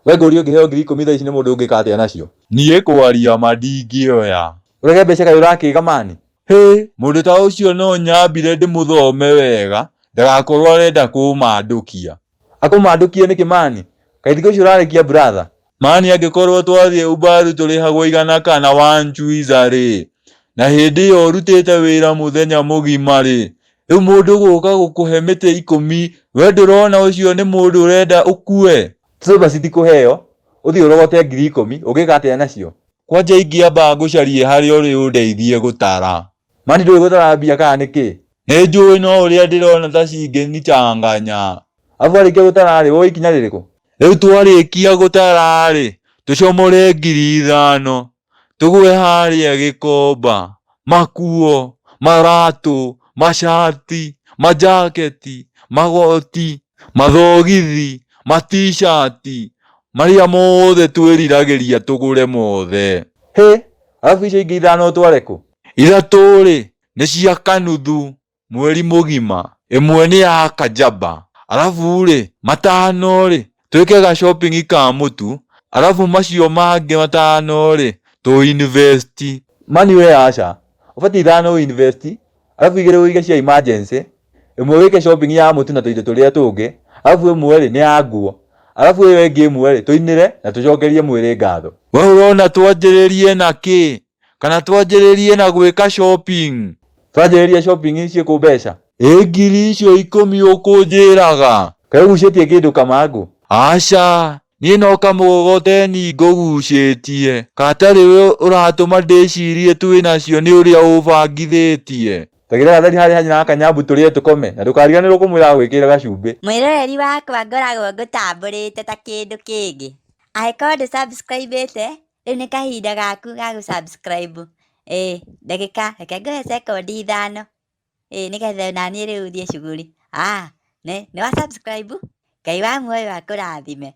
We ngũrie ũngĩheo 10,000 thaa ici nĩ mũndũ ũngĩka atĩa nacio? Niĩ kwaria ma ndingĩoya. Ũrege mbeca kaĩ ũrakĩga mani? Hĩ, mũndũ ta ũcio no nyambire ndĩmũthome wega ndagakorwo arenda kũmandũkia. Akũmandũkie nĩkĩ mani? Kaĩ thikũ ici ũrarekia brother? Mani angĩkorwo twathiĩ Ubaru tũrĩhagwo igana kana wanchuiza rĩ, na hĩndĩ ĩyo ũrutĩte wĩra mũthenya mũgima rĩ, rĩu mũndũ gũka gũkũhe mĩtĩ 10, we ndũrona ũcio nĩ mũndũ ũrenda ũkue? Soba citikũheo, ũthiĩ ũrogote 10,000, ũngĩka atĩa nacio? Kwanja ingĩamba ngũcarie harĩa ũrĩ ũndeithie gũtara. Mani ndũĩ gũtara mbia kana nĩkĩ? Nĩ njũĩ no ũrĩa ndĩrona ta cingĩnichanganya. Arabu warĩkia gũtara rĩ, woe ikinya rĩrĩkũ? Rĩu twarĩkia gũtara rĩ, tũcomore 5,000, tũgwe harĩa Gĩkomba, makuo, maratũ, macati, majaketi, magoti, mathogithi, matishati, marĩa mothe twĩriragĩria tũgũre mothe. Hĩ, arabu icio ingĩ ithano ũtware kũ? Ithatũ rĩ, nĩ cia kanuthu mweri mũgima, ĩmwe nĩ ya kajaba, arabu rĩ, matano rĩ, twĩke ga shopping ka mũtu, arabu macio mangĩ matano rĩ, tũ invest. Mani we aca, ũbatiĩ ithano ũ invest, arabu igĩrĩ ũige cia emergency, ĩmwe wĩke shopping ya mũtu na tũindo tũrĩa tũngĩ, arabu ĩmwe rĩ, nĩ ya nguo, arabu ĩyo ĩngĩ ĩmwe rĩ, tũinĩre na tũcokerie mwĩrĩ ngatho. We ũrona twanjĩrĩrie na kĩ? Kana twanjĩrĩrie na gwĩka shopping? Twanjĩrĩria shopping ciĩkũ mbeca? Ĩ ngiri icio 10 ũkũnjĩraga? Kaĩ ũgucĩtie kĩndũ Kamangũ? Aca, niĩ no kamũgogoteni ngũgucĩtie. Katarĩ we ũratũma ndĩcirie twĩ nacio nĩ ũrĩa ũbangithĩtie. Tagĩra gatheri harĩa hanyina wa Kanyambu tũrĩe tũkome na ndũkariganĩrwo kũmwĩra agwĩkĩre gacumbĩ. Mwĩroreri wakwa ngoragwo ngũtambũrĩte ta kĩndũ kĩngĩ. Angĩkorwo ndũ subscribe ĩte, rĩu nĩ kahinda gaku ga gũ subscribe. Ĩĩ ndagĩka, reke ngũhe sekondi ithano. Ĩĩ nĩgetha onaniĩ rĩu thiĩ cuguri. Nĩ wa subscribe? Ngai wa muoyo akũrathime.